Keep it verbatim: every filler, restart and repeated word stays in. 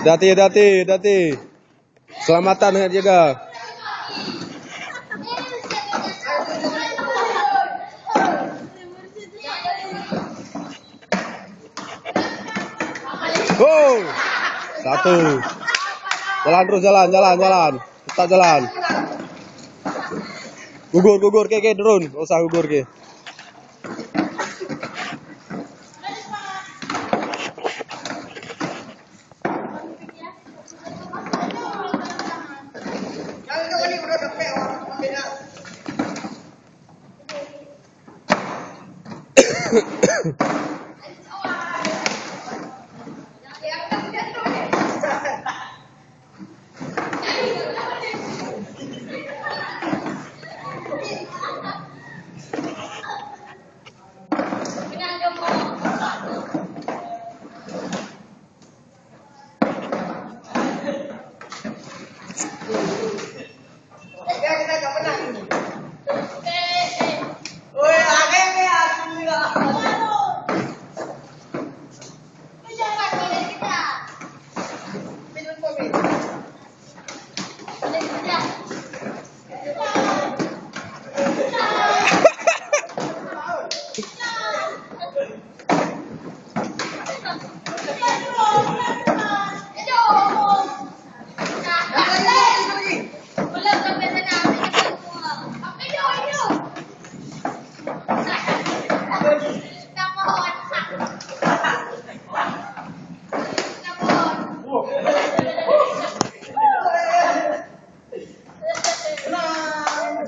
Hati-hati, hati-hati. Selamatan hana jaga. Go! Satu. Jalan terus, jalan, jalan, jalan. Tetap jalan. Gugur, gugur, ke, ke, turun. Usah gugur ke.